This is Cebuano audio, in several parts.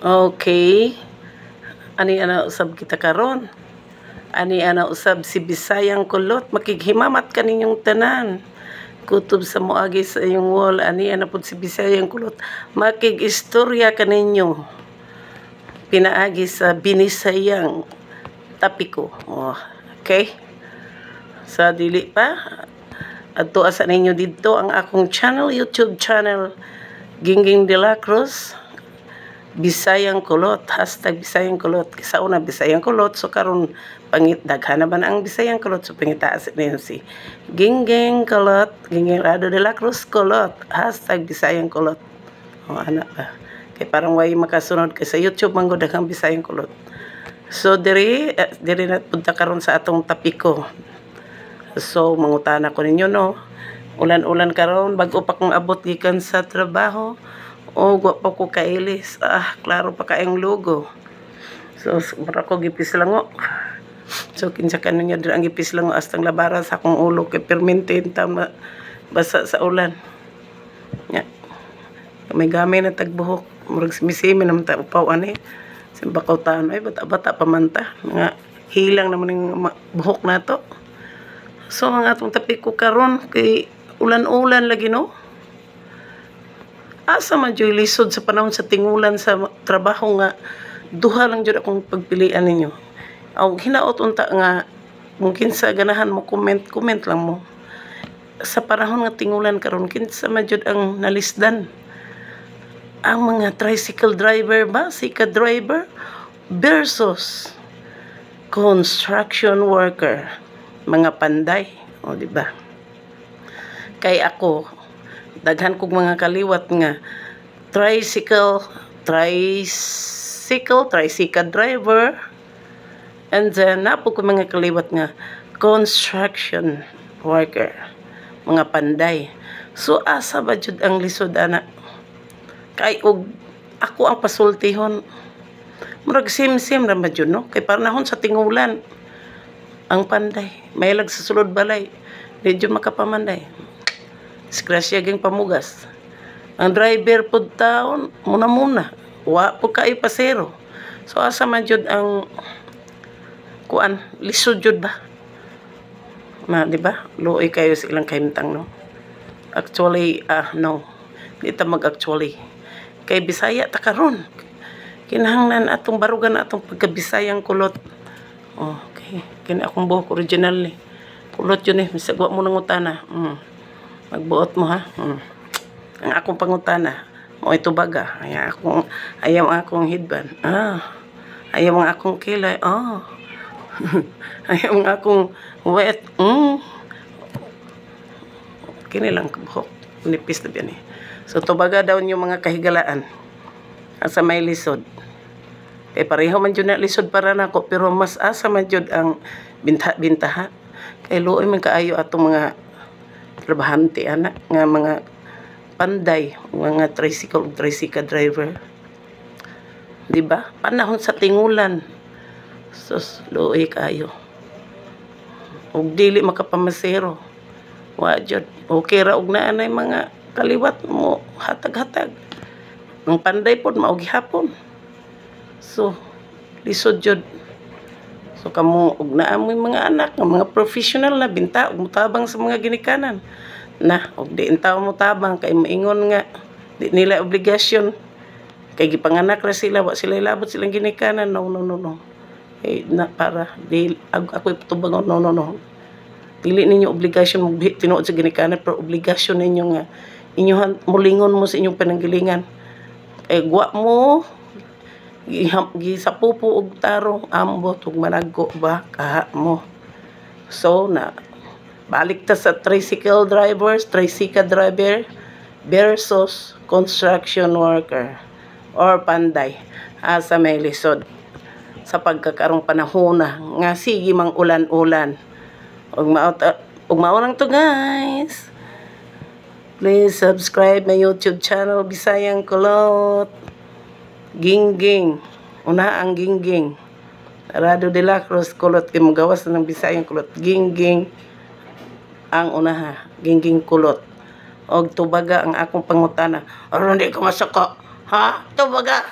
Okay. Ani ana usab kita karon. Ani ana usab si Bisayang Kulot, makighimamat kaninyong tanan. Kutob sa moagi sa iyong wall, ani ana pud si Bisayang Kulot. Makig-istorya kaninyo. Pinaagi sa Binisayang Tapiko. Oh, okay? Sa dili pa, adto sa ninyo didto ang akong channel, YouTube channel, Gingging de la Cruz, Bisayang Kulot, #BisayangKulot. Sa una, Bisayang Kulot, so karon pangit daghan na ba na ang Bisayang Kulot, so pangitaas ninyo si Gingging Kulot, Gingging Rado de la Cruz Kulot, #BisayangKulot. O, ana ba? Kay parang way makasunod kay sa YouTube man gud daghang Bisayang Kulot. So diri na punta karon sa atong tapiko. So mangutana ko ninyo, no. Ulan-ulan karon, bag-o pa kong abot gikan sa trabaho. O wa pa ko kailis. Ah, klaro pa kaayong logo. So mura ko gipislango. So kinsa kaninyo diri ang gipislango astang labara sa akong ulo kay permente ta basa sa ulan. Nya. May gamay na tagbuhok. Murag simi-simi naman ta upaw ani. Simbakaw taon ay bata-bata pa man ta. Mga hilang naman yung buhok nato. So ang atong tapiko karon kay ulan-ulan lagi, no. Asa man jud lisod sa panahon sa tingulan sa trabaho nga duha lang jud akong pagpilian ninyo. Aw hinaot unta nga mungkin sa ganahan mo comment, comment lang mo. Sa panahon nga tingulan karon, kinsa man jud ang nalisdan? Ang mga tricycle driver ba, sika driver versus construction worker, mga panday, o di ba? Kay ako, daghan kog mga kaliwat nga tricycle driver, and then naa po ko mga kaliwat nga construction worker, mga panday. So asa ba jud ang lisod ana? Kay og ako ang pasultihon, murag same-same ra ba jud, no? Kay panahon sa tingulan, ang panday maylag sa sulod balay, di jud makapamanday. Disgrasya ging pamugas. Ang driver pud taon, muna-muna. Wa pud kaayo pasero. So asa man jud ang kuan, lisod jud ba? Na, di ba? Luoy kayo sa ilang kahimtang, no? Actually, ah, no. Di ta mag-actually. Kay Bisaya ta karon. Kinahanglan atong barugan atong pagkabisayang kulot. Oh, okay. Kini akong buhok original ni. Kulot yun eh. Bisag wa mo nangutana. Magbuot mo ha. Ang akong pangutana, mo ito baga. Ayaw ang akong headband. Ah. Ayaw ang akong kilay. Ah. Ayaw ang akong wet. Kini lang buhok. Nipis na biyan eh. So tubaga daw yung mga kahigalaan. Asa may lisod? Kay pareho man jud na lisod para nako, pero mas asa man jud ang binta-bintaha? Kay luoy man kaayo atong mga trabahante ana nga mga panday, mga tricycle ug tricycle driver. Di ba? Panahon sa tingulan. Sus, luoy kaayo. Ug dili makapamasero. Wa jud. Okay ra og naa nay mga kaliwat mo hatag-hatag. Ang panday pod mao gihapon. So, lisod jud. So kamo og naa mo'y mga anak nga mga professional na, binta og motabang sa mga ginikanan. Na og di intaw mo tabang kay maingon nga di nila obligasyon kay gipanganak ra sila, wa sila labot silang ginikanan. No, no, no, no. Eh, na para di ako itubangon, no, no, no. Dili ninyo obligasyon mo tinuod sa ginikanan, pero obligasyon ninyo nga inyohan mulingon mo sa inyong pananggalingan. Kay gwa mo gisapupo og tarong, ambot ug managko ba kaha mo. So na balik ta sa tricycle drivers, tricycle driver versus construction worker or panday. Asa may lisod sa pagkakarong panahon na nga sige mang ulan-ulan? Ug mao lang to, guys. Please subscribe my YouTube channel, Bisayang Kulot. Gingging. Una ang Gingging. Rado de la Cruz Kulot kay mogawas na ng Bisayang Kulot. Gingging ang unaha. Gingging Kulot. Og tubaga ang akong pangutana. Aron di ko masaka. Ha? Tubaga.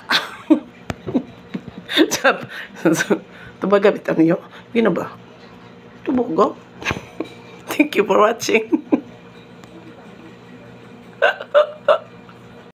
Char. Tubaga bitaw niyo. Gino ba? Tubogo. Thank you for watching.